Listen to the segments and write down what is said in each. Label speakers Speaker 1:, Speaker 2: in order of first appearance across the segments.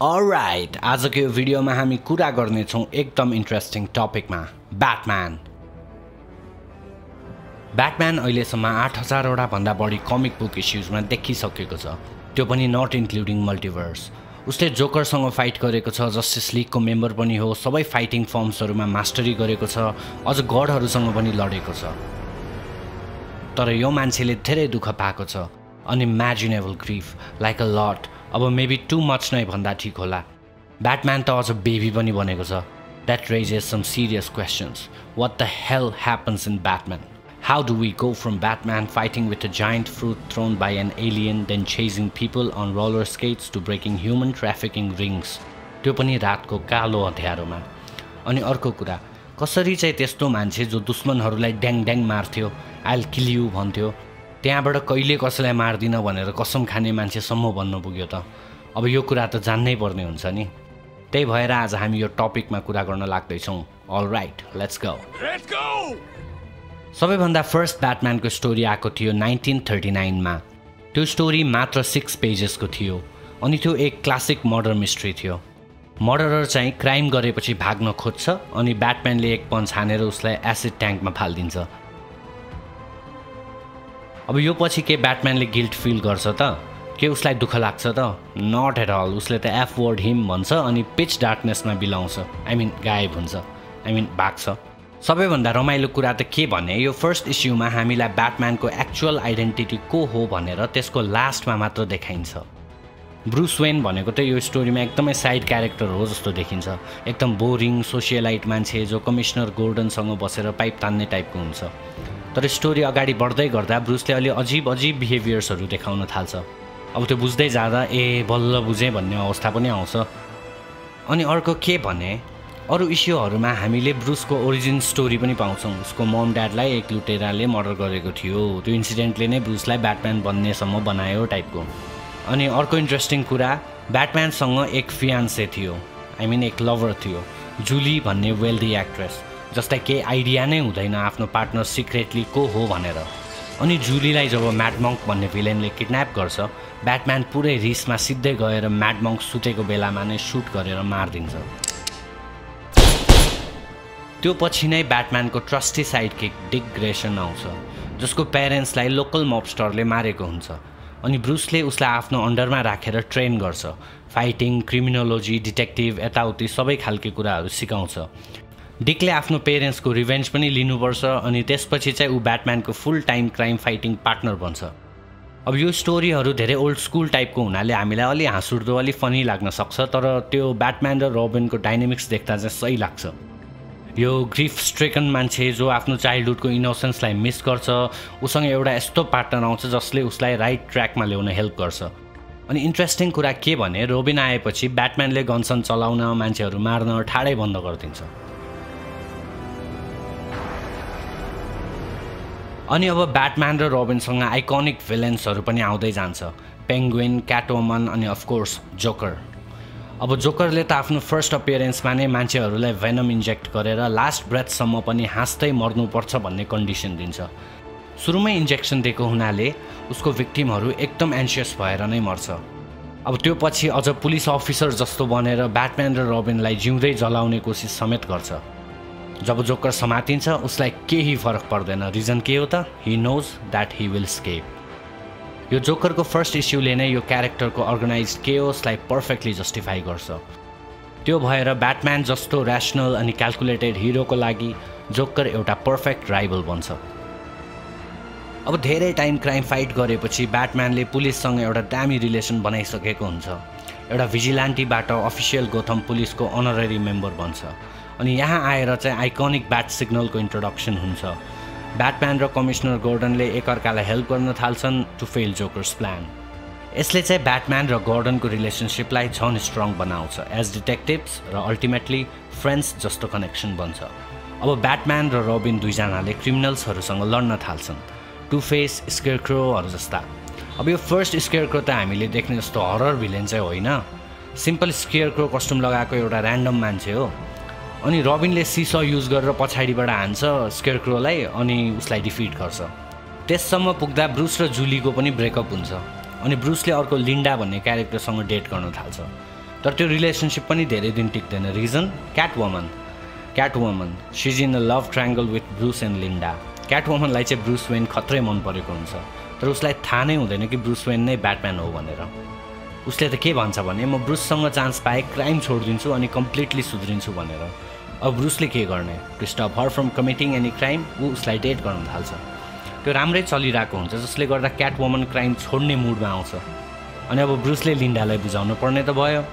Speaker 1: All right, आजको यो भिडियोमा हामी कुरा गर्नेछौँ एकदम इन्ट्रेस्टिङ टपिकमा ब्याटम्यान। ब्याटम्यान अहिलेसम्म 8000 वटा भन्दा बढी कमिक बुक इस्युजमा देखिसकेको छ, त्यो पनि नट इन्क्लुडिङ मल्टिभर्स। उसले जोकरसँग फाइट गरेको छ, जस्टिस लिगको मेम्बर पनि हो, सबै फाइटिङ फर्म्सहरूमा मास्टरी गरेको छ, अझ गडहरूसँग पनि लडेको छ। तर यो मान्छेले धेरै दुःख पाएको छ, unimaginable grief, like a lot, अब मेबी टु मच नै भन्दा ठिक होला। ब्याटम्यान त अझ बेबी पनि बनेको छ। That raises some serious questions. What the hell happens in Batman? How do we go from Batman fighting with a giant fruit thrown by an alien, then chasing people on roller skates, to breaking human trafficking rings? त्यो पनि रातको कालो अँध्यारोमा। अनि अर्को कुरा, कसरी चाहिँ त्यस्तो मान्छे जो दुश्मनहरूलाई ड्याङ ड्याङ मार्थ्यो, आइल किल यु भन्थ्यो, त्यहाँबाट कहिले कसैलाई मार्दिन भनेर कसम खाने मान्छेसम्म बन्न पुग्यो त? अब यो कुरा त जान्नै पर्ने हुन्छ नि। त्यही भएर आज हामी यो टपिकमा कुरा गर्न लाग्दैछौँ। Alright, let's go. सबैभन्दा फर्स्ट ब्याटम्यानको स्टोरी आएको थियो 1939 मा। त्यो स्टोरी मात्र 6 पेजेसको थियो अनि त्यो एक क्लासिक मर्डर मिस्ट्री थियो। मर्डरर चाहिँ क्राइम गरेपछि भाग्न खोज्छ अनि ब्याटम्यानले एक पञ्च हानेर उसलाई एसिड ट्याङ्कमा फालिदिन्छ। अब यो पछि के ब्याटम्यानले गिल्ट फिल गर्छ त? के उसलाई दुःख लाग्छ त? Not at all. उसले त एफ वर्ड हिम भन्छ अनि पिच डार्कनेसमा बिलाउँछ, गायब हुन्छ, भाग्छ। सबैभन्दा रमाइलो कुरा त के भने, यो फर्स्ट इस्युमा हामीलाई ब्याटम्यानको एक्चुअल आइडेन्टिटी को हो भनेर त्यसको लास्टमा मात्र देखाइन्छ। ब्रुस वेन भनेको त यो स्टोरीमा एकदमै साइड क्यारेक्टर हो जस्तो देखिन्छ। एकदम बोरिङ सोसियलाइट मान्छे जो कमिसनर गोर्डनसँग बसेर पाइप तान्ने टाइपको हुन्छ। तर स्टोरी अगाडि बढ्दै गर्दा ब्रुसले अलि अजीब अजीब बिहेभियर्सहरू देखाउन थाल्छ। अब त्यो बुझ्दै जाँदा बल्ल बुझेँ भन्ने अवस्था पनि आउँछ। अनि अर्को के भने, अरू इस्युहरूमा हामीले ब्रुसको ओरिजिन स्टोरी पनि पाउँछौँ। उसको मम ड्याडलाई एक लुटेराले मर्डर गरेको थियो, त्यो इन्सिडेन्टले नै ब्रुसलाई ब्याटम्यान बन्नेसम्म बनायो टाइपको। अनि अर्को इन्ट्रेस्टिङ कुरा, ब्याटम्यानसँग एक फियान्से थियो, एक लभर थियो, जुली भन्ने वेल्दी एक्ट्रेस, जसलाई केही आइडिया नै हुँदैन आफ्नो पार्टनर सिक्रेटली को हो भनेर। अनि जुलीलाई जब म्याडमङ्क भन्ने भिलेनले किडन्याप गर्छ, ब्याटम्यान पुरै रिसमा सिधै गएर म्याडमङ्क सुतेको बेलामा नै सुट गरेर मारिदिन्छ। त्यो पछि नै ब्याटम्यानको ट्रस्टी साइडकिक डिक ग्रेसन आउँछ, जसको प्यारेन्ट्सलाई लोकल मबस्टरले मारेको हुन्छ। अनि ब्रुसले उसलाई आफ्नो अन्डरमा राखेर ट्रेन गर्छ। फाइटिङ, क्रिमिनोलोजी, डिटेक्टिभ, यताउति सबै खालके कुराहरू सिकाउँछ। डिकले आफ्नो पेरेन्ट्सको रिभेन्ज पनि लिनुपर्छ अनि त्यसपछि चाहिँ ऊ ब्याटम्यानको फुल टाइम क्राइम फाइटिङ पार्टनर बन्छ। अब यो स्टोरीहरू धेरै ओल्ड स्कुल टाइपको हुनाले हामीलाई अलि हाँसउठ्दो, अलि फनी लाग्न सक्छ, तर त्यो ब्याटम्यान र रोबिनको डाइनामिक्स देख्दा चाहिँ सही लाग्छ। यो ग्रिफ स्ट्रिकन मान्छे जो आफ्नो चाइल्डहुडको इनोसेन्सलाई मिस गर्छ, उसँग एउटा यस्तो पार्टनर आउँछ जसले उसलाई राइट ट्र्याकमा ल्याउन हेल्प गर्छ। अनि इन्ट्रेस्टिङ कुरा के भने, रोबिन आएपछि ब्याटम्यानले गनसन चलाउन, मान्छेहरू मार्न ठाडै बन्द गरिदिन्छ। अनि अब ब्याटम्यान र रोबिनसँग आइकोनिक भिलेन्सहरू पनि आउँदै जान्छ, पेङ्गुइन, क्याटवुमन अनि अफकोर्स जोकर। अब जोकरले त आफ्नो फर्स्ट अपियरेन्समा नै मान्छेहरूलाई भेनम इन्जेक्ट गरेर लास्ट ब्रेथसम्म पनि हाँस्दै मर्नुपर्छ भन्ने कन्डिसन दिन्छ। सुरुमै इन्जेक्सन दिएको हुनाले उसको भिक्टिमहरू एकदम एन्सियस भएर नै मर्छ। अब त्यो पछि अझ पुलिस अफिसर जस्तो बनेर ब्याटम्यान र रोबिनलाई जिउँदै जलाउने कोसिस समेत गर्छ। जब जोकर समातिन्छ उसलाई केही फरक पर्दैन। रिजन के हो त? He knows that he will escape. यो जोकरको फर्स्ट इस्युले नै यो क्यारेक्टरको अर्गनाइज्ड केओसलाई पर्फेक्टली जस्टिफाई गर्छ। त्यो भएर ब्याटम्यान जस्तो ऱ्यासनल अनि क्यालकुलेटेड हिरोको लागि जोकर एउटा पर्फेक्ट राइभल बन्छ। अब धेरै टाइम क्राइम फाइट गरेपछि ब्याटम्यानले पुलिससँग एउटा दामी रिलेसन बनाइसकेको हुन्छ। एउटा भिजिलान्टीबाट अफिसियल गोथम पुलिसको अनररी मेम्बर बन्छ। अनि यहाँ आएर चाहिँ आइकोनिक ब्याट सिग्नलको इन्ट्रोडक्सन हुन्छ। ब्याटम्यान र कमिसनर गोर्डनले एकअर्कालाई हेल्प गर्न थाल्छन् टु फेल जोकर्स प्लान। यसले चाहिँ ब्याटम्यान र गोर्डनको रिलेसनसिपलाई झन् स्ट्रङ बनाउँछ एज डिटेक्टिभ्स र अल्टिमेटली फ्रेन्ड्स जस्तो कनेक्सन बन्छ। अब ब्याटम्यान र रोबिन दुईजनाले क्रिमिनल्सहरूसँग लड्न थाल्छन्, टु फेस, स्केयरक्रोहरू जस्ता। अब यो फर्स्ट स्केयरक्रो त हामीले देख्ने जस्तो हरर भिलेन चाहिँ होइन, सिम्पल स्केयरक्रो कस्ट्युम लगाएको एउटा ऱ्यान्डम मान्छे हो। अनि रोबिनले सिसो युज गरेर पछाडिबाट हान्छ स्केयरक्रोलाई अनि उसलाई डिफिट गर्छ। त्यससम्म पुग्दा ब्रुस र जुलीको पनि ब्रेकअप हुन्छ अनि ब्रुसले अर्को लिन्डा भन्ने क्यारेक्टरसँग डेट गर्न थाल्छ। तर त्यो रिलेसनसिप पनि धेरै दिन टिक्दैन। Reason Catwoman she is in a love triangle with Bruce and Linda. क्याटवुमनलाई चाहिँ ब्रुस वेन खत्रै मन परेको हुन्छ, तर उसलाई थाहा नै हुँदैन कि ब्रुस वेन नै ब्याटम्यान हो भनेर। उसले त के भन्छ भने म ब्रुससँग चान्स पाएँ क्राइम छोडिदिन्छु अनि कम्प्लिटली सुध्रिन्छु भनेर। अब ब्रुसले के गर्ने? To stop her from committing any crime ऊ उसलाई डेट गर्न थाल्छ। त्यो राम्रै चलिरहेको हुन्छ जसले गर्दा क्याटवुमन क्राइम छोड्ने मुडमा आउँछ। अनि अब ब्रुसले लिन्डालाई बुझाउनु पर्ने त भयो।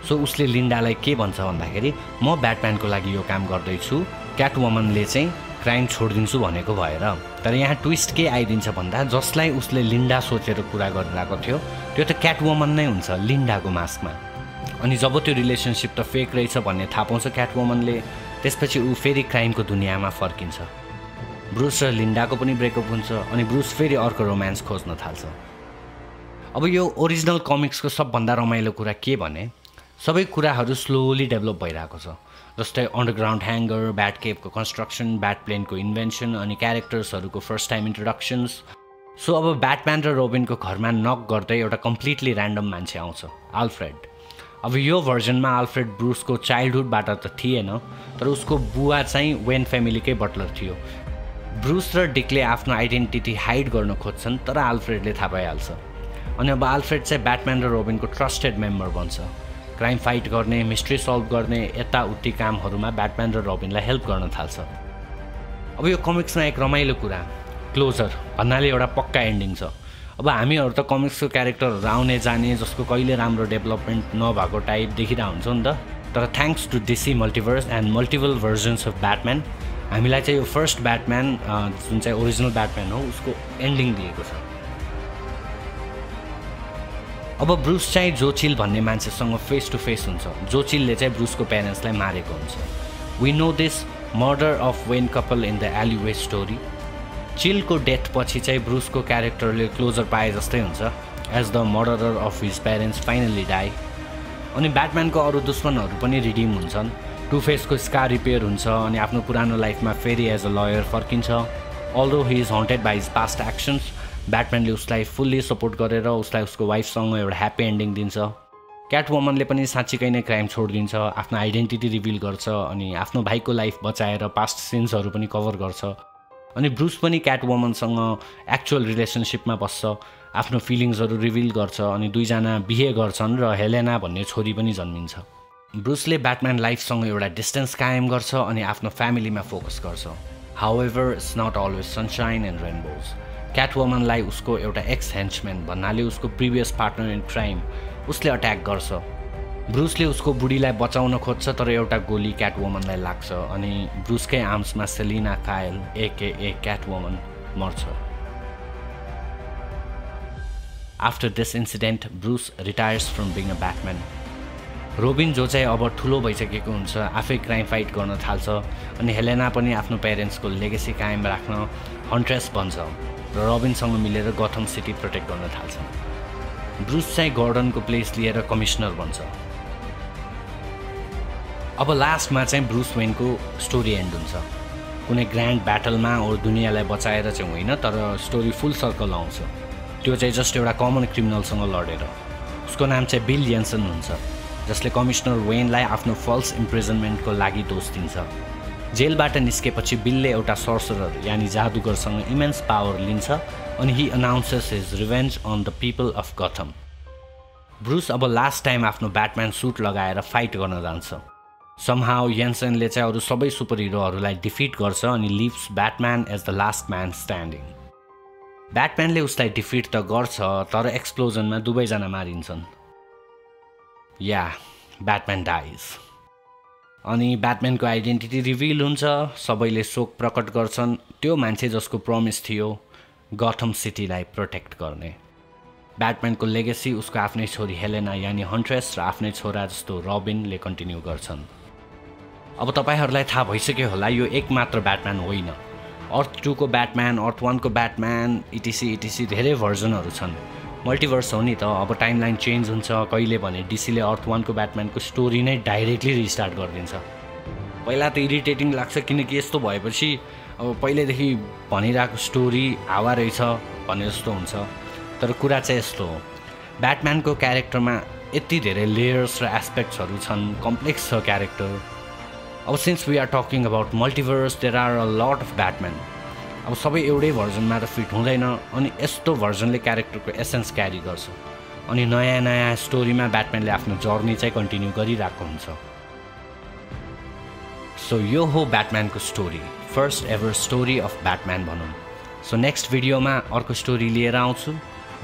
Speaker 1: सो उसले लिन्डालाई के भन्छ भन्दाखेरि म ब्याटम्यानको लागि यो काम गर्दैछु, क्याटवुमनले चाहिँ क्राइम छोडिदिन्छु भनेको भएर। तर यहाँ ट्विस्ट के आइदिन्छ भन्दा जसलाई उसले लिन्डा सोचेर कुरा गरिरहेको थियो त्यो त क्याटवुमन नै हुन्छ लिन्डाको मास्कमा। अनि जब त्यो रिलेसनसिप त फेक रहेछ भन्ने थाहा पाउँछ क्याटवुमनले, त्यसपछि ऊ फेरि क्राइमको दुनियाँमा फर्किन्छ। ब्रुस र लिन्डाको पनि ब्रेकअप हुन्छ अनि ब्रुस फेरि अर्को रोमान्स खोज्न थाल्छ। अब यो ओरिजिनल कमिक्सको सबभन्दा रमाइलो कुरा के भने सबै कुराहरू स्लोली डेभलप भइरहेको छ। जस्तै अन्डरग्राउन्ड ह्याङ्गर, ब्याट केभको कन्स्ट्रक्सन, ब्याट प्लेनको इन्भेन्सन अनि क्यारेक्टर्सहरूको फर्स्ट टाइम इन्ट्रोडक्सन्स। सो अब ब्याटम्यान र रोबिनको घरमा नक गर्दै एउटा कम्प्लिटली ऱ्यान्डम मान्छे आउँछ, आल्फ्रेड। अब यो भर्जनमा आल्फ्रेड ब्रुसको चाइल्डहुडबाट त थिएन, तर उसको बुवा चाहिँ वेन फ्यामिलीकै बटलर थियो। ब्रुस र डिकले आफ्नो आइडेन्टिटी हाइड गर्न खोज्छन् तर आल्फ्रेडले थाहा पाइहाल्छ। अनि अब आल्फ्रेड चाहिँ ब्याटम्यान र रोबिनको ट्रस्टेड मेम्बर बन्छ। क्राइम फाइट गर्ने, मिस्ट्री सल्भ गर्ने, यताउति कामहरूमा ब्याटम्यान र रोबिनलाई हेल्प गर्न थाल्छ। अब यो कमिक्समा एक रमाइलो कुरा क्लोजर भन्नाले एउटा पक्का एन्डिङ छ। अब हामीहरू त कमिक्सको क्यारेक्टरहरू आउने जाने जसको कहिले राम्रो डेभलपमेन्ट नभएको टाइप देखिरहेको हुन्छ नि त। तर thanks to DC multiverse and multiple versions of Batman हामीलाई चाहिँ यो फर्स्ट ब्याटम्यान जुन चाहिँ ओरिजिनल ब्याटम्यान हो उसको एन्डिङ दिएको छ। अब ब्रुस चाहिँ जोचिल भन्ने मान्छेसँग फेस टु फेस हुन्छ। जोचिलले चाहिँ ब्रुसको प्यारेन्ट्सलाई मारेको हुन्छ। We know this murder of Wayne couple in the alley story. चिलको डेथ पछि चाहिँ ब्रुसको क्यारेक्टरले क्लोजर पाए जस्तै हुन्छ, as the murderer of his parents finally die. अनि ब्याटम्यानको अरू दुश्मनहरू पनि रिडिम हुन्छन्। टु फेसको स्कार रिपेयर हुन्छ अनि आफ्नो पुरानो लाइफमा फेरि एज अ लयर फर्किन्छ। Although he is haunted by his past actions, ब्याटम्यानले उसलाई फुल्ली सपोर्ट गरेर उसलाई उसको वाइफसँग एउटा ह्याप्पी एन्डिङ दिन्छ। क्याटवुमनले पनि साँच्चीकै नै क्राइम छोडिदिन्छ, आफ्नो आइडेन्टिटी रिभिल गर्छ अनि आफ्नो भाइको लाइफ बचाएर पास्ट सिन्सहरू पनि कभर गर्छ। अनि ब्रुस पनि क्याटवुमनसँग एक्चुअल रिलेसनसिपमा बस्छ, आफ्नो फिलिङ्सहरू रिभिल गर्छ अनि दुईजना बिहे गर्छन् र हेलेना भन्ने छोरी पनि जन्मिन्छ। ब्रुसले ब्याटम्यान लाइफसँग एउटा डिस्टेन्स कायम गर्छ अनि आफ्नो फ्यामिलीमा फोकस गर्छ। However it's not always sunshine and rainbows. क्याटवुमनलाई उसको एउटा एक्स हेन्चम्यान भन्नाले उसको प्रिभियस पार्टनर इन क्राइम उसले अट्याक गर्छ। ब्रुसले उसको बुढीलाई बचाउन खोज्छ तर एउटा गोली क्याटवुमनलाई लाग्छ अनि ब्रुसकै आर्म्समा सेलिना कायल एकेए क्याटवुमन मर्छ। After this incident Bruce retires from being a Batman. Robin जो चाहिँ अब ठुलो भइसकेको हुन्छ आफै क्राइम फाइट गर्न थाल्छ अनि हेलेना पनि आफ्नो पेरेन्ट्सको लेगेसी कायम राख्न हन्ट्रेस बन्छ र रोबिनसँग मिलेर गथम सिटी प्रोटेक्ट गर्न थाल्छ। ब्रुस चाहिँ गॉर्डनको प्लेस लिएर कमिसनर बन्छ। अब लास्टमा चाहिँ ब्रुस वेनको स्टोरी एन्ड हुन्छ। कुनै ग्रान्ड ब्याटलमा और दुनियाँलाई बचाएर चाहिँ होइन, तर स्टोरी फुल सर्कल आउँछ। त्यो चाहिँ जस्ट एउटा कमन क्रिमिनलसँग लडेर। उसको नाम चाहिँ बिल येन्सन हुन्छ जसले कमिसनर वेनलाई आफ्नो फल्स इम्प्रिजनमेन्टको लागि दोष दिन्छ। जेलबाट निस्केपछि बिलले एउटा सर्सरर यानि जादुगरसँग इमेन्स पावर लिन्छ अनि he announces his revenge on the people of Gotham. Bruce अब लास्ट टाइम आफ्नो ब्याटम्यान सुट लगाएर फाइट गर्न जान्छ। समहाउ येन्सनले चाहिँ अरू सबै सुपर हिरोहरूलाई डिफिट गर्छ अनि leaves Batman as the last man standing. ब्याटम्यानले उसलाई डिफिट त गर्छ तर एक्सप्लोजनमा दुवैजना मारिन्छन्। या ब्याटम्यान डाइज। अनि ब्याटम्यानको आइडेन्टिटी रिभिल हुन्छ। सबैले शोक प्रकट गर्छन्। त्यो मान्छे जसको प्रमिस थियो गथम सिटीलाई प्रोटेक्ट गर्ने। ब्याटम्यानको लेगेसी उसको आफ्नै छोरी हेलेना यानि हन्ट्रेस र आफ्नै छोरा जस्तो रोबिनले कन्टिन्यू गर्छन्। अब तपाईहरूलाई थाहा भइसक्यो होला यो एक मात्र ब्याटम्यान होइन। अर्थ 2 को ब्याटम्यान, अर्थ 1 को ब्याटम्यान इटिसी धेरै भर्जनहरू छन्। मल्टिभर्स हो नि त। अब टाइमलाइन चेन्ज हुन्छ। कहिले भने डिसीले अर्थ 1 को ब्याटम्यानको स्टोरी नै डाइरेक्टली रिस्टार्ट गरिदिन्छ। पहिला त इरिटेटिङ लाग्छ किनकि यस्तो भएपछि अब पहिलेदेखि भनिरहेको स्टोरी हावा रहेछ भन्ने जस्तो हुन्छ। तर कुरा चाहिँ यस्तो हो, ब्याटम्यानको क्यारेक्टरमा यति धेरै लेयर्स र एस्पेक्ट्सहरू छन्, कम्प्लेक्स छ क्यारेक्टर। अब since we are talking about multiverse, there are a lot of Batman. अब सबै एउटै भर्जनमा त फिट हुँदैन, अनि यस्तो भर्जनले क्यारेक्टरको एसेन्स क्यारी गर्छ, अनि नयाँ नयाँ स्टोरीमा ब्याटम्यानले आफ्नो जर्नी चाहिँ कन्टिन्यू गरिरहेको हुन्छ। सो यो हो ब्याटम्यानको story, first ever story of Batman भनौँ। सो नेक्स्ट भिडियोमा अर्को स्टोरी लिएर आउँछु।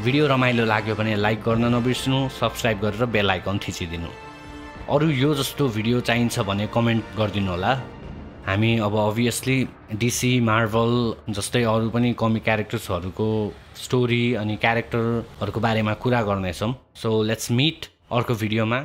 Speaker 1: भिडियो रमाइलो लाग्यो भने लाइक गर्न नबिर्सनु, सब्सक्राइब गरेर बेल आइकन थिचिदिनु। अरू यो जस्तो भिडियो चाहिन्छ भने कमेन्ट गरिदिनु होला। हामी अब अभियसली डिसी, मार्भल जस्तै अरू पनि कमिक क्यारेक्टर्सहरूको स्टोरी अनि क्यारेक्टरहरूको बारेमा कुरा गर्नेछौँ। सो लेट्स मिट अर्को भिडियोमा।